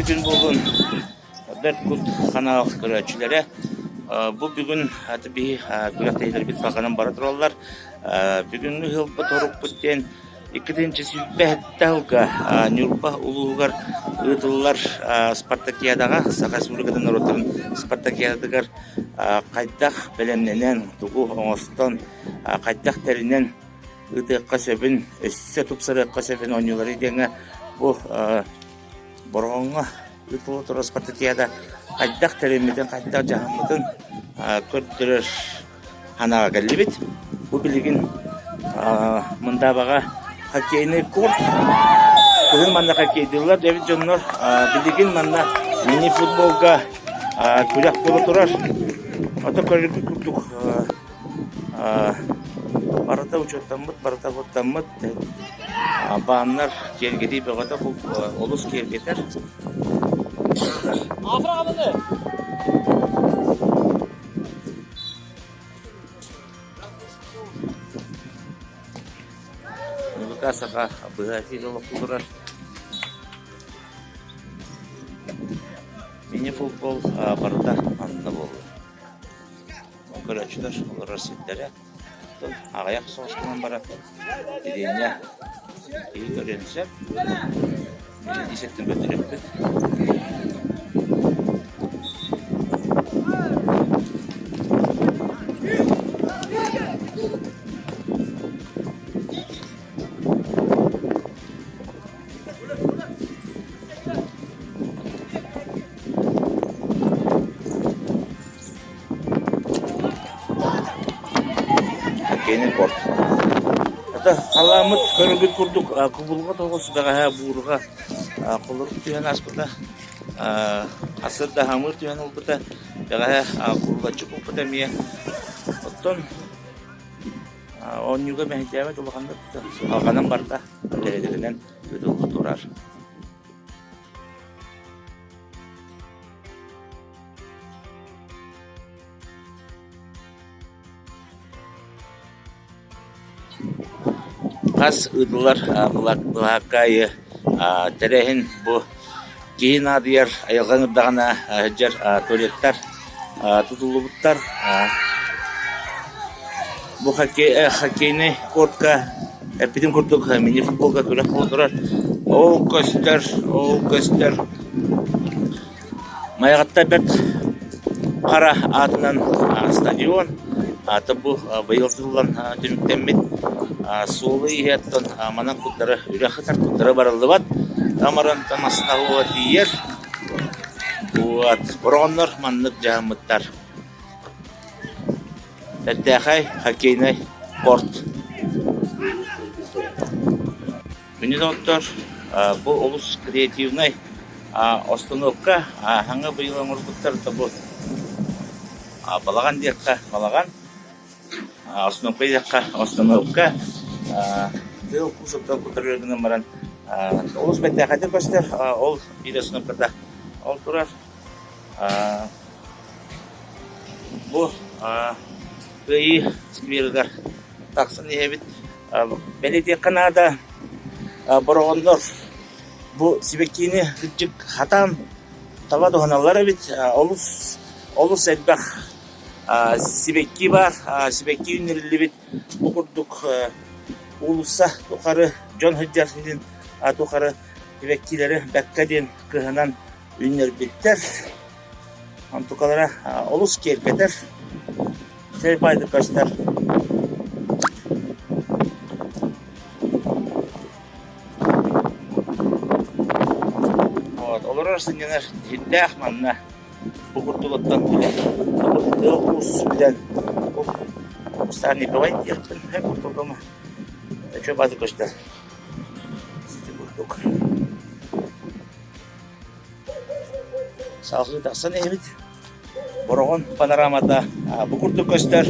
Үтүө күн буоллун, Бэрт Кут ханаал көрөөччүлэрэ. Бу бүгүн биһи күрэхтэһиилэрбит салҕанан бара тураллар. Бүгүҥҥү ыһылбыт орукпут диэн 2027 сылга Ньурба улууһугар ыытыллар спартакиадаҕа Саха Республикатын норуоттарын спартакиадатыгар хайдах бэлэмнэнэн, тугу оҥостон, хайдах тэринэн ыытыахха сөбүн, өссө тупсарыахха сөбүн оонньуулары диэҥҥэ бу Бороҕоҥҥо ыытылла турар спартакиада хайдах тэриммитин, хайдах дьаһаммытын көрдөрөр санааҕа кэллибит. Бу билигин Мындаабаҕа хоккейный корт кыһын манна хоккейдыыллар эбит дьоннор. Билигин манна мини-футболга күрэх буола турар. Ото көрөргүт курдук Барыта учуоттаммыт, барыта куттаммыт. Бааннар киэргэтии бөҕөтө олус киэргэтэр. Ньылыка саха быһа эфир олохтуу турар. Мини-футбол барыта манна буолла. Көрөөччүлэр олорор сирдэрэ аҕыйах соҕус гынан баран итиэннэ киһи көрүөн сөп. Ис өттүн көрдөрүөхпүт. Хоккейный корт. Это халааммыт көрөргүт курдук кубулҕа тоҕус бэҕэһээ буурҕа холорук түһэн ааспыта. Асыр да хамыыр түһэн ылбыта. Бэҕэһээ курулаччы куппута эмиэ. Оттон оонньууга мэһэйдээбэт улаханнык алҕанан барда. Бэйэлэринэн ыытылла турар. Хас ыытыллар былаһаакка аайы тэрээһин бу киһи наадыйар айылҕа ыҥырдаҕына сылдьар туалеттар тутуллубуттар. Бу хоккейнай кортка эппитим курдук мини-футболга күрэх буола турар. Ол көстөр, ол көстөр. Майаҕатта Бэрт Хара аатынан стадион аата бу быйыл тыллан түмүктэммит суолу иһэ оттон манан куттара үрэх ытар куттара барыллыбат Тамарантан Основа тиийэр вот бороҕоннор маннык дьаһаммыттар Бэртээхэй хоккейнай корт Күнү доҕоттор, бу олус креативнай остановка хаҥа быйыл оҥорбуттар да бу балаҕан диэххэ балаҕан, остановка диэххэ остановка тыал куусуттан кутарыа гынан баран олус бэртээхэйдик көстөр ол биир остановката ол турар Бу Кыайыы скверыгар тахсан иһэбит. Бэлиэтиэххэ наада, бороҕоннор бу сибэккини кырдьык хатаан таба туһаналлар эбит. Олус олус элбэх сибэкки баар, сибэкки үүннэриллибит. Бу курдук уулусса тухары дьон сылдьар сирин тухары сибэккилэри бэккэ диэн кыһанан Үүннэрбиттэр. Онтукалара олус киэргэтэр. Чэй баайдык көстөр. Вот, олорор сынньанар сирдээх манна. Бу курдугуттан бile тыал куус билэн кустарниковай диэхпин курдугума. Чэй баайдык көстөр. Сити курдук. Салгыы тахсан иһэбит. Бороҕон панорамата бу курдук көстөр.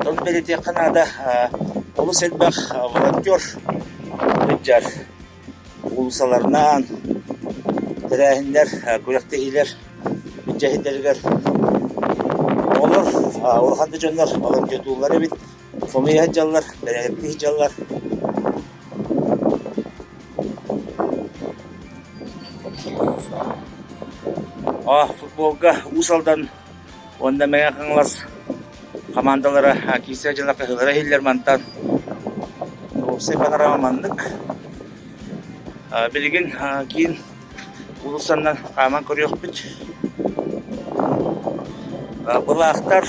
Тон бэлиэтиэххэ наада, олус элбэх волонтер сылдьар. Уулуссаларынан тэрээһиннэр, күрэхтэһиилэр илдьэ иһэллэригэр оҕолор. Улахан да дьоннор волонтердууллар эбит. Хомуйа сылдьаллар, бэрээдэктии сылдьаллар. Футболга Уус Алдан уонна Мэҥэ Хаҥалас хамаандалара киирсэр дьыла кыһыллара иһиллэр мантан. Уопсай панорама маннык. Билигин киин уулуссаннан хааман көрүөхпүт. Былаахтар,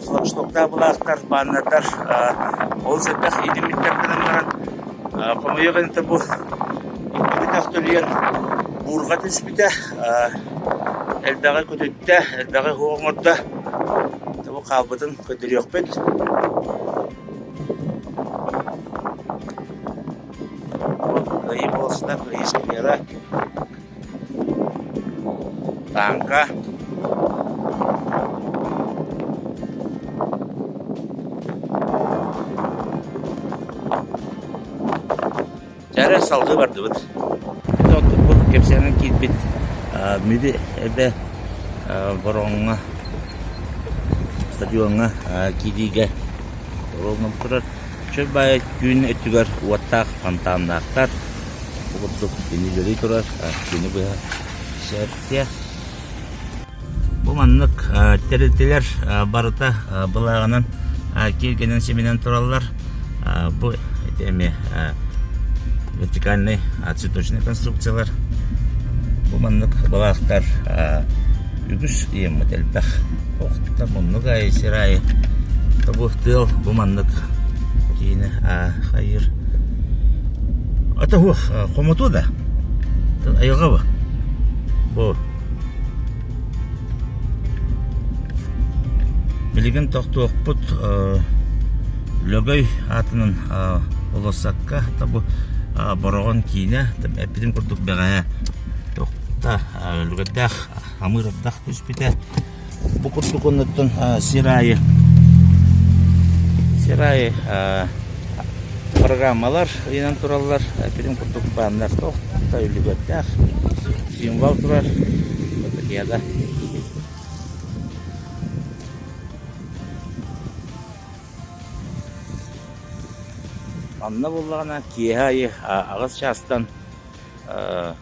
флагштоктаах былаахтар, баннердар олус элбэх иитиммиттэр гынан баран, хомойуох иһин бу икки төлүйэн буурҕа түспүтэ, элбэҕи көтүттэ, элбэҕи суох оҥордо. Бу хаалбытын көрдөрүөхпүт. Кыайыы болуоссата, Кыайыы сквера, тааҥка. Дьэ эрэ салгыы бардыбыт. Бу кэпсээнин киирбит Мүрү эбэ Бороҕоҥҥо стадиоҥҥа киириигэ ровно турар. Чөл баайа түүн өттүгэр уоттаах фонтаннаахтар. Бу курдук кини үлэлии турар, күнү быһа сэргэ. Бу маннык тэрилтэлэр барыта былааҕынан киэргэнэн симинэн тураллар. Бу ити эмиэ вертикальный цветочный конструкциялар. Бу маннык былаахтар үгүс иэммит элбэх. Охта муннук аайы сир аайы бу тыал бу маннык киини хайыр. Ата хуох хомотуо да айылҕа бу. Бу Билигин тохтуохпут Лөгөй аатынан болуоссакка бу Бороҕон киинэ эппитим курдук бэҕэһээ тохта үлүгэрдээх амыыр ардах түспүтэ. Бу курдук оннуттан сир аайы сир аайы программалар ыйанан тураллар. Эппитим курдук бааннар тохта үлүгэрдээх символ турар. Татьяна. Манна буоллаҕына киэһэ аайы аҕыс чаастан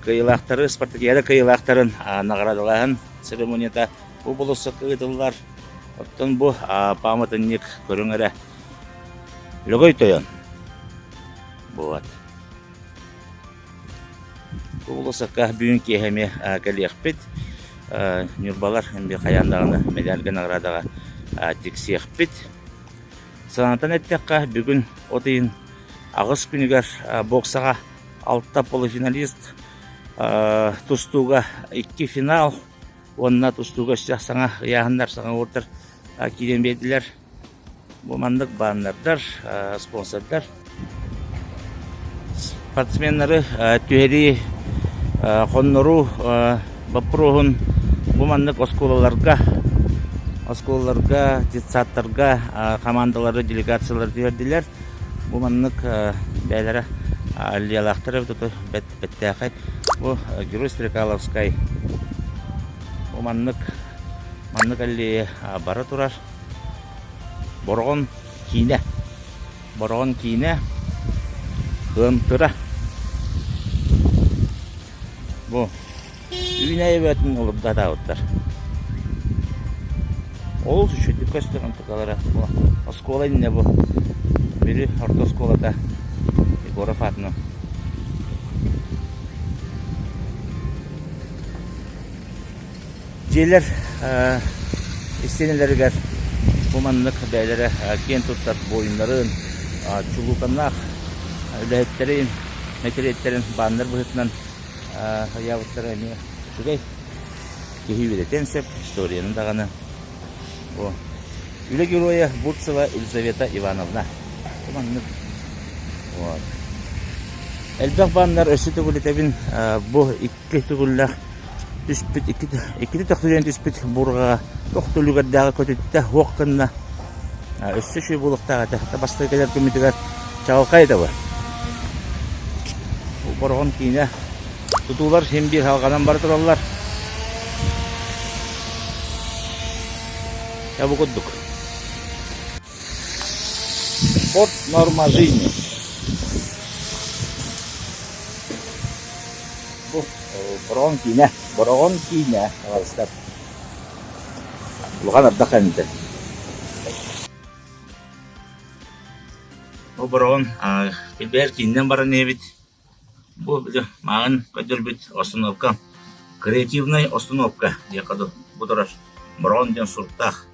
кыайыылаахтары спартакиада кыайыылаахтарын наҕараадалааһын церемонията бу болуоссакка ыытыллар. Оттон бу пааматынньык көрүҥ эрэ Лөгөй Тойон буолат. Бу болуоссакка бүгүн киэһэ эмиэ кэлиэхпит. Ньурбалар эмиэ хайаан даҕаны медальга наҕараадаҕа тиксиэхпит. Санатан эттэххэ, бүгүн от ыйын аҕыс күнүгэр боксаҕа алта полуфиналист, тустууга икки финал уонна тустууга өссө саҥа ыйааһыннар, саҥа уолаттар киирэн биэрдилэр. Бу маннык баннердар, спонсордар. Спортсменнары түһэрии, хонноруу боппуруоһун бу маннык оскуолаларга, оскуолаларга, детсадтарга хамаандалары, делегациялары түһэрдилэр. Бу маннык бэйэлэрэ аллеялаахтар эбит бэттээхэй. Бу Герой Стрекаловскай бу маннык маннык аллея бара турар. Бороҕон киинэ. Бороҕон киинэ Кыантыра. Бу үүнээйи бөтүн олордоотаабыттар. Олус үчүгэй көстөр онтукалара. Оскуола иннэ бу. Мүрү орто оскуолата Егоров аатынан. Дьиэлэр истиэнэлэригэр бу маннык бэйэлэрэ киэн туттар буойуннарын, чулууканнаах үлэһиттэрин, мэтириэттэрин бааннар быһыытынан ыйаабыттара эмиэ үчүгэй. Киһи үөрэтиэн сөп, историяны даҕаны. Бу Үлэ геройа Бурцева Елизавета Ивановна. Бу маннык. Вот. Элбэх бааннар өссө төгүлэтэбин бу икки төгүллээх түспүт иккитэ төхтүрүйэн түспүт буурҕаҕа туох да үлүгэрдээҕи көтүттэ суох гынна өссө үчүгэй буолуохтаах этэ бастакы кэлэр күммүтүгэр чаҕылхай да бу Бороҕон киинэ тутуулар син биир салҕанан бара тураллар. Дьэ бу курдук. Спорт норма жизни. Бу Бороҕон киинэ, Бороҕон киинэ табаарыстар. Улахан ардах кэнниттэн. Бу Бороҕон килбэйэр киининэн баран иһэбит. Бу били мааҕын көрдөрбүт остановка креативнай остановка диэххэ дылы бу турар Бороҕон диэн суруктаах.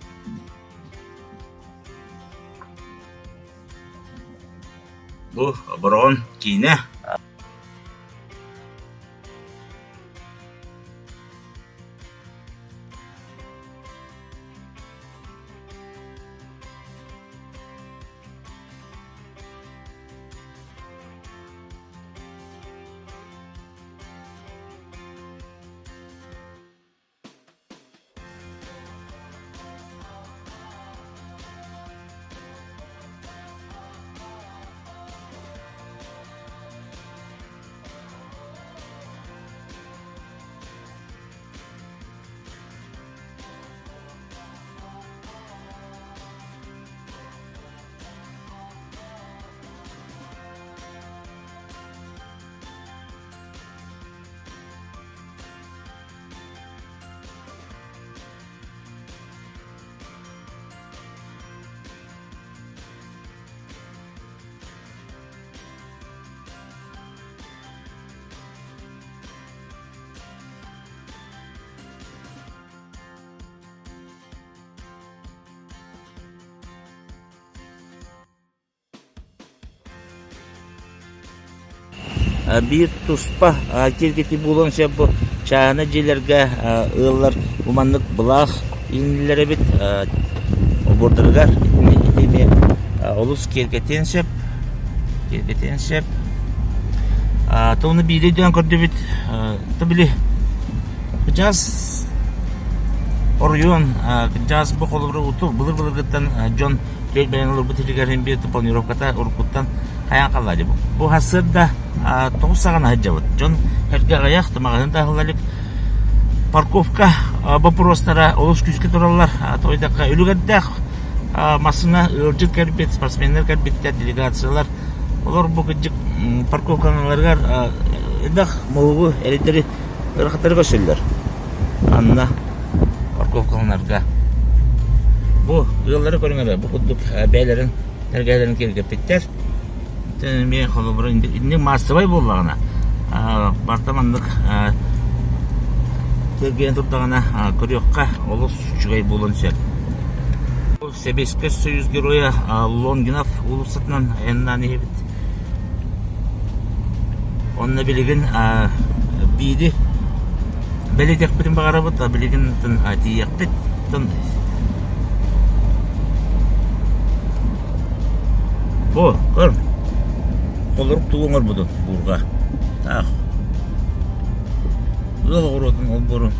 Бу Бороҕон киинэ. Биир туспа киэргэтии буолуон сөп бу чааһынай дьиэлэргэ ыаллар бу маннык былаах иҥнэллэр эбит олбуордарыгар ити эмиэ олус киэргэтиэн сөп киэргэтиэн сөп то биири өйдөөн көрдүбүт то били кыдьаас оройуон кыдьаас бу холобура уту былыр-былыргыттан дьон түөлбэнэн олорбут сиригэр иһин биир планировката уруккуттан хайаан халла дии бу сарсыарда тоҕус саҕана сылдьабыт дьон эргэ аҕыйах маҕаһыын да аһылла илик парковка боппуруостара олус күүскэ тураллар тоҕо үлүгэрдээх массыына ыалдьыт кэлбит спортсменнар кэлбиттэр делегациялар олор бу кырдьык парковкаларыгар элбэх моһуогу эрэйдэри ыарахаттары көрсөллөр Анна парковкаланарга бу ыаллары көрүҥ эрэ бу курдук бэйэлэрин тэлгэһэлэрин киэргэппиттэр эмиэ холобура инник маассабай буоллаҕына барыта маннык киэргэйэн турдаҕына көрүөххэ олус үчүгэй буолуон сөп Сэбиэскэй Союз Геройа Лонгинов уулуссатынан айаннаан иһэбит. Онно билигин биири бэлиэтиэхпитин баҕарабыт, билигин тиийиэхпит. Бу, көр, холорук тугу оҥорбутун буурҕа. Таах. Ыал оҕуруотун олбуорун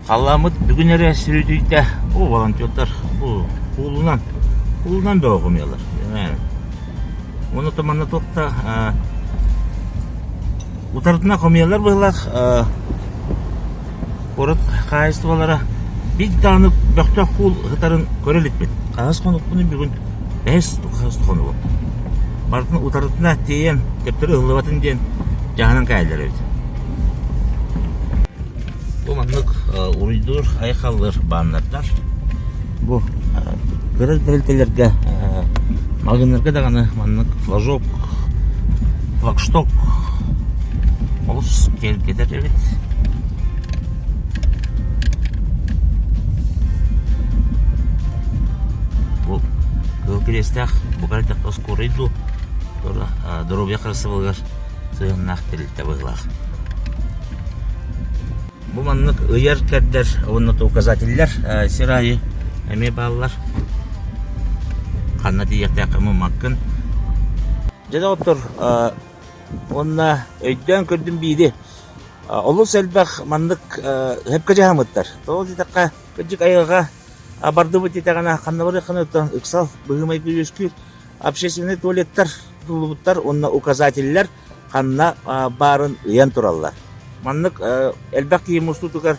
Халлааммыт бүгүн эрэ сүрүтүйдэ. Бу волонтердар бу куулунан куулунан бөҕө хомуйаллар. Уонна то манна туох да Утарытына хомуйаллар быһыылаах куорат хаһаайыстыбалара биир даҕаны бөхтөөх куул сытарын көрө иликпит. Хаһыс хонукпунуй бүгүн? Бэһис хаһыс хонугум. Барытын утарытына тиэйэн төптөрү ыһыллыбатын диэн дьаһанан кээһэллэр эбит. Бу маннык уруйдуур, айхаллыыр бааннардар. Бу кыра тэрилтэлэргэ маҕаһыыннарга даҕаны маннык флажок, флагшток олус киэргэтэр эбит. Бу кыһыл кириэстээх бу кэлтэххэ скорый дуу доруобуйа харыстабылыгар сыһыаннаах тэрилтэ быһыылаах. Бу маннык ыйар-кэрдэр уонна указателлэр сир аайы эмиэ бааллар. Ханна тиийиэхтээххин муммаккын. Дьэ доҕоттор, уонна өйдөөн көрдүм биири. Олус элбэх маннык сөпкө дьаһаммыттар. Тоҕо диэтэххэ, Кырдьык айылҕа бардыбыт диэтэҕинэ ханна барыаххына оттон ыксал быһыы-майгы үөскүүр. Общественнай туалеттар тутуллубуттар уонна указателлэр ханна баарын ыйан тураллар. Маннык элбэх киһи мустуутугар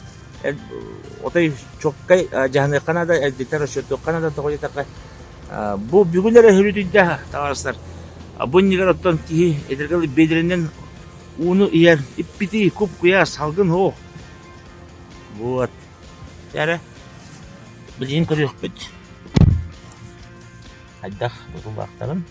отой чуоккай дьаһаныахха наада, эрдэтэ расчеттуохха наада тоҕо диэтэххэ бу бүгүн эрэ үһүрүтүйдэ таҕарыстар. Бу иннигэр оттон киһи этэргэ биэдэринэн ууну иһэр иппитий куп-куйаас салгын суох. Вот. Эрэ билигин көрүөхпүт. Хайдах тутуллаахтарын.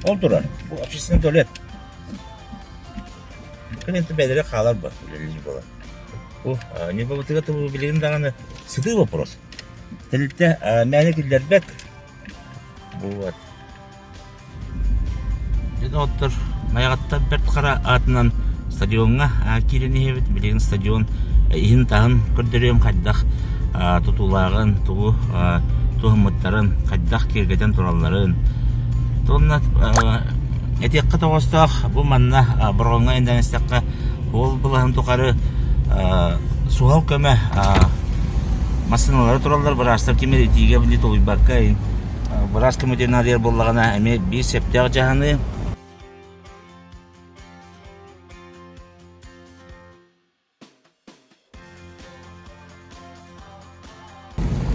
Ол турар, бу общественный туалет. Кэлин бэйэлэрэ хаалар бу үлэлиир буолан. Бу Ньурбабытыгар билигин даҕаны сытыы вопрос. Тэрилтэ мээнэ киллэрбэт. Вот. Дьэ доҕоттор, Майаҕатта Бэрт Хара аатынан стадиоҥҥа киирэн иһэбит. Билигин стадион иһин-таһын көрдөрүөм хайдах тутуулааҕын, тугу туһаммыттарын, хайдах киэргэтэн туралларын. Уонна этиэххэ тоҕоостоох, бу манна Бороҕоҥҥо айаннаан истэххэ, ол былаһын тухары суһал көмө массыыналара тураллар, быраастар ким эрэ итиигэ били тулуйбакка Быраас көмөтүн наадыйар буоллаҕына, эмиэ биир сөптөөх дьаһаныы.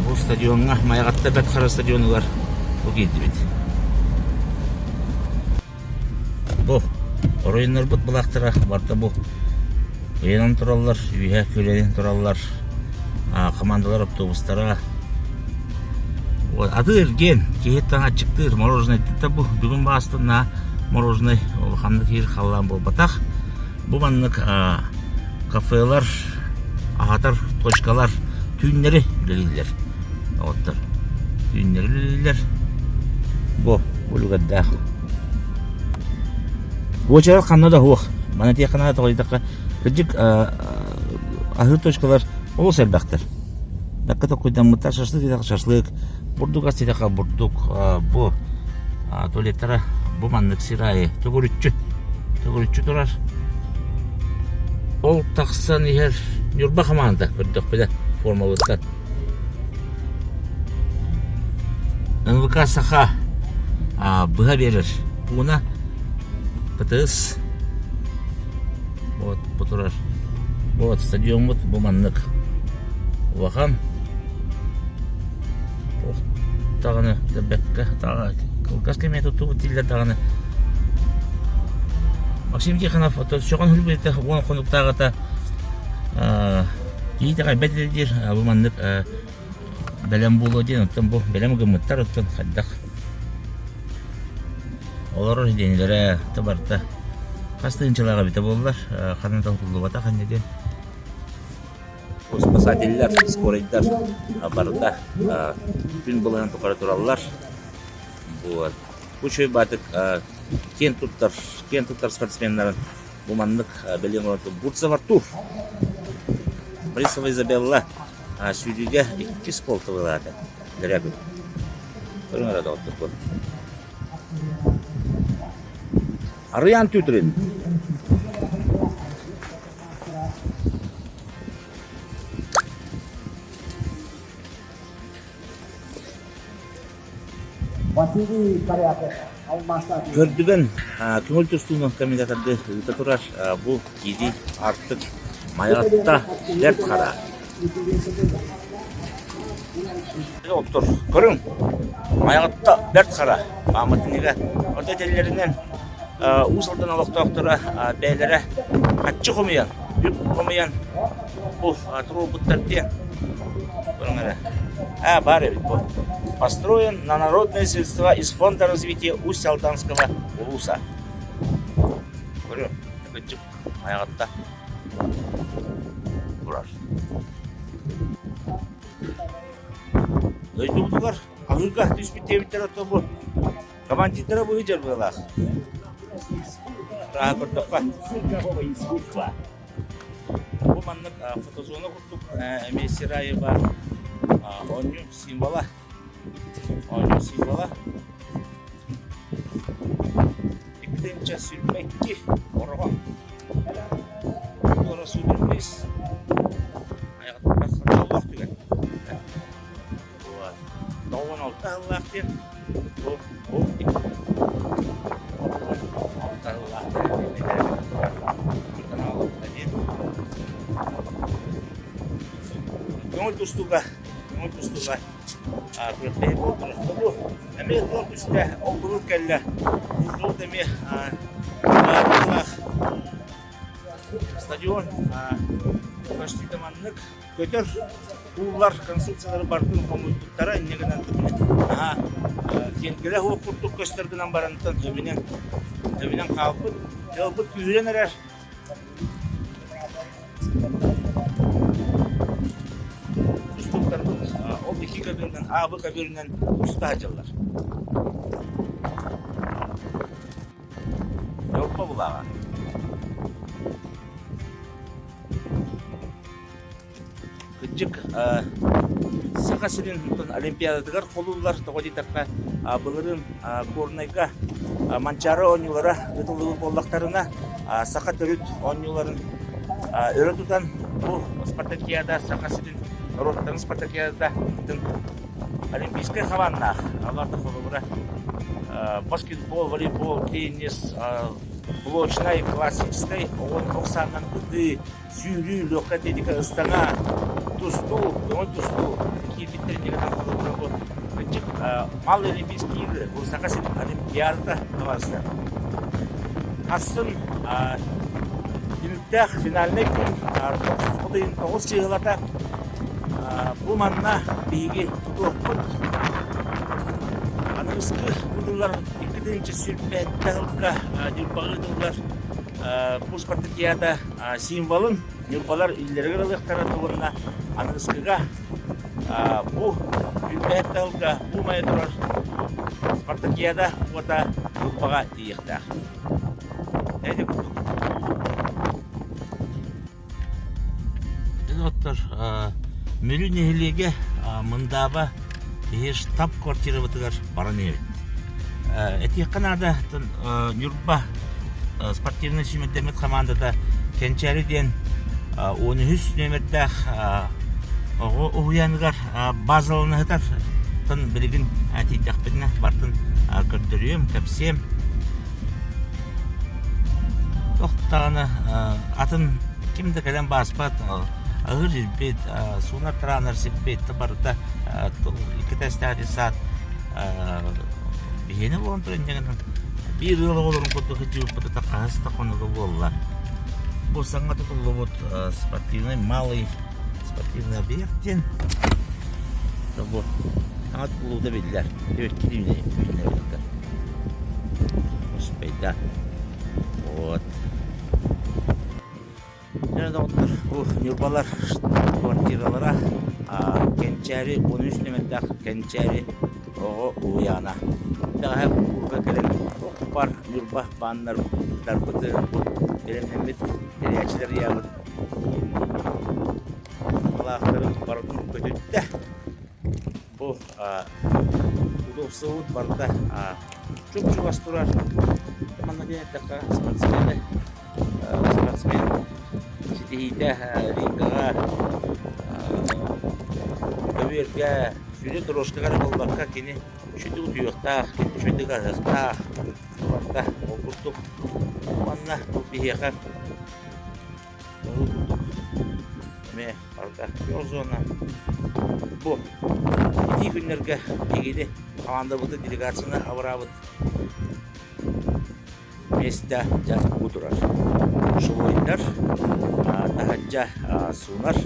Бу стадиоҥҥа Майаҕатта Бэрт Хара стадионугар бу киирдибит. Бу оройуоннарбыт былаахтара барыта бу ыйанан тураллар, үөһэ күрэнэн тураллар. Командалар автобустара Атыы-эргиэн киһи таҥа аччыктыыр мороженай бу бүгүн баастан на мороженай улаханнык иһир халлаан буолбатах. Бу маннык кафелар, аһатар точкалар түүннэри үлэлииллэр. Оттор түүннэри үлэлииллэр. Бу үлүгэрдээх. Уочарат ханна да суох. Маны тиэххэ наада тоҕойдоххо кырдьык аһыыр точкалар олус элбэхтэр. Бэккэ толкуйдаммыттар шашлык диэтэххэ шашлык, бурдук ас диэтэххэ бурдук. Бу туалеттара бу маннык сир аайы төгүрүччү төгүрүччү турар. Ол тахсан иһэр Ньурба хамаанда көрдөхпүнэ формабыттан. НВК Саха быһа биэрэр пууна ПТС Вот бу турар. Вот стадиоммут бу маннык улахан. Туох даҕаны бэккэ кылгас кэмҥэ туттубут дииллэр даҕаны. Максим Тихонов сөҕөн хүлбүтэ уон хонуктааҕыта киһи итэҕэйбэт этэ диир бу маннык бэлэм буолуо диэн оттон бу бэлэм гыммыттар оттон хайдах Олорор диэнилэрэ да барыта хас тыһыынчалаах эбитэ буоллар, ханна да тутуллубатах инньэ диэн. Спасателлэр, скорайдар барыта күн былаһын тухары тураллар. Вот. Үчүгэй баатык киэн туттар, киэн туттар спортсменнарын бу маннык бэлиэ оҥорон Бурцев Артур, Борисова Изабелла сүүрүүгэ иккис полтовылаата. Дөрөбүт. Көрүҥ эрэ доҕоттор. Арыйаан Тютрин. Василий Корякин, алмаастаах. Көрдүгэн көҥүл тустууну комментаторды ыыта турар бу киирии артык Майаҕатта Бэрт Хара. Доктор, көрүҥ, Майаҕатта Бэрт Хара пааматынньыга орто этэллэринэн Уус Алдан олохтоохторо бэйэлэрэ хаччы хомуйан, үп хомуйан бу туруорбуттар диэн көрүҥ эрэ. А, баар эбит бу. Построен на народные средства из Фонда развития Усть-Алданского улуса. Көрүҥ, кырдьык Майаҕатта турар. Дойдубутугар аһыыга түспүт диэбиттэр оттон бу командирдара быһыы дьарбыалаах. Рааһа көрдөххө. Циркового искусства. Бу маннык фотозона курдук эмиэ сир аайы баар оонньуу символа. Оонньуу символа. 2 122 Ороҕо. Туора суперприз. Айаҕыттан саталлаах түгэн. 96 сыллаах диэн бу бу 96 сыллаах диэн Көҥүл тустууга, көҥүл тустууга күрэхтэһии буолтар. Бу эмиэ туох түстэ, ол куруук кэллэ. Ол эмиэ баалаах стадион көстүүтэ маннык көтөр ууллар конструкциялары барытын хомуйбуттара инньэ гынан наһаа киэргэлэ суох курдук көстөр гынан барантан өбүнэн өбүнэн хаалбыт тыалбыт күүһүрэн эрэр Тустууктарбыт ол икки көбүөрүнэн А, Б көбүөрүнэн туста сылдьаллар. Дьолбо булааҕа. Кырдьык, Саха сирин Олимпиадатыгар холууллар, тоҕо диэтэххэ, былырыын Горнайга Манчаары оонньуулара ыытыллыбыт буоллахтарына, саха төрүт оонньууларын өрө тутан бу спартакиада Саха сирин норуоттарын спартакиадата олимпийскай хабааннаах, аларда холобура баскетбол, волейбол, теннис, блочнай, классическай оҕо саанан ытыы, сүүрүү, легкая атлетика, ыстаҥа, тустуу, көҥүл тустуу киирбиттэр иннигинэн холобура бу ыччат малый олимпийские игры бу Саха сирин олимпиадата табаарыстар. Ахсын түмүктээх финальнай күн от ыйын 9 чыыһылата бу манна биһиги тутуохпут. Аныгыскы ыытыллар 2027 сылга Ньурбаҕа ыытыллар бу спартакиада символын ньурбалар иллэригэр ылыахтара уонна аныгыскыга бу үлбэһит тылга бу умайа турар спартакиада уота Ньурбаҕа тиийиэхтээх. Эти курдук. Оттор Мүрү нэһилиэгэ Мындааба биһи штаб квартирабытыгар баран иһэбит. Этиэххэ наада, Ньурба спортивнай сүүмэрдэммит хамаандата Кэнчээри диэн 13 нүөмэрдээх оҕо уһуйааныгар базалана сытар. Тон билигин тиийдэхпитинэ барытын көрдөрүөм, кэпсиэм. Туох даҕаны атын ким да кэлэн бааспат, аһыыр ирбит, суунар тараанар сиппит барыта икки саат биһиэнэ буолан туран инньэ гынан биир ыал оҕолорун курдук сылдьыбыппыт хаһыс да хонуга буолла. Бу саҥа тутуллубут спортивный малый спортивный объект диэн бу саҥа тутуллубута биллэр. Түөрт үүннэрбиттэр. Успейда. Вот. Дьэ, доҕоттор, бу Ньурбалар квартиралара Кэнчээри 13 нүөмэрдээх Кэнчээри оҕо уһуйаана. Бэҕэһээ куурга кэлэн бар Ньурба бааннарбыты бэлэмнэммит тэрийээччилэр ыйаабыт малаахтарын барытын көтүттэ. Бу удобствобут барыта чуп-чугас турар. Манна диэн эттэххэ, спортсмены спортсмен ситиһиитэ рингаҕа көбүөргэ сүүрэ дорожкаҕа эрэ буолбакка кини үчүгэйдик утуйуохтаах, кини үчүгэйдик аһыахтаах барыта ол курдук уонна бу биһиэхэ ол курдук эмиэ барыта күөх зона бу итии күннэргэ биһигини хамаандабытын делегацияны абыраабыт Миэстэ дьэ бу турар. Душевойдар, таһырдьа суунар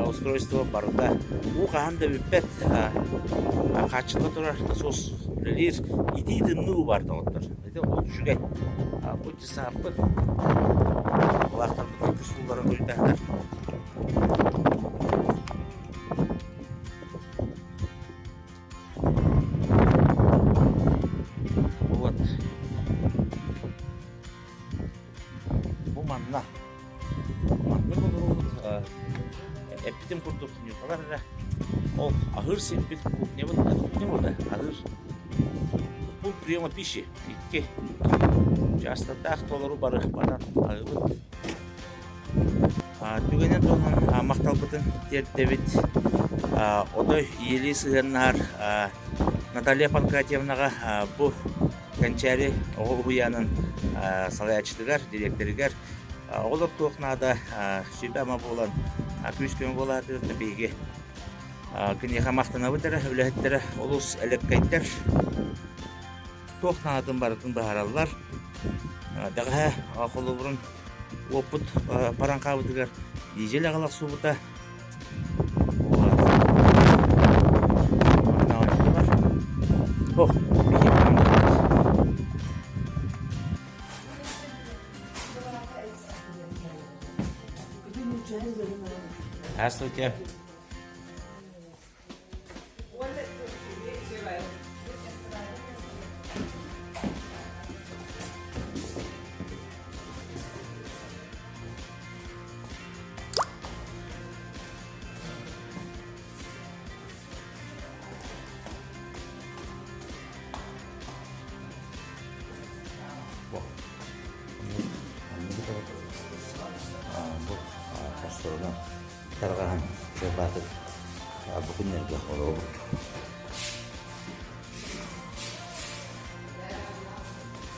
устройство барыта уу хаһан да бүппэт хааччылла турар насос үлэлиир итии тымныы уу баар доҕоттор. Ити олус үчүгэй. Бу десаппыт былаахтарбыт икки суулларын көрүтэһэлэр. Вот. Бу манна. Маннык олоробут. Эппитим курдук ньурбалар эрэ. Ол аһыыр сирбит кухнябыт кухня буолла аһыыр пункт приема пищи икки учаастактаах толору бары баран аһыыбыт. Түгэнин туһунан махталбытын тиэрдэбит. Отой ийэлии сыһыаннаһар Наталья Панкратьевнаҕа бу Кэнчээри оҕо уһуйаанын салайааччытыгар, дириэктэригэр оҕолор туох наада сүбэ-ама буолан күүс-көмө буолаатыгар биһиги киниэхэ махтанабыт эрэ, үлэһиттэрэ олус элэккэйдэр, туох наадатын барытын быһаараллар. Бэҕэһээ холобурун уоппут баран хаалбытыгар дизель аҕала охсубута. Здравствуйте. Бу хосторунан тарҕаһан сылбаатык бу күннэргэ олоробут.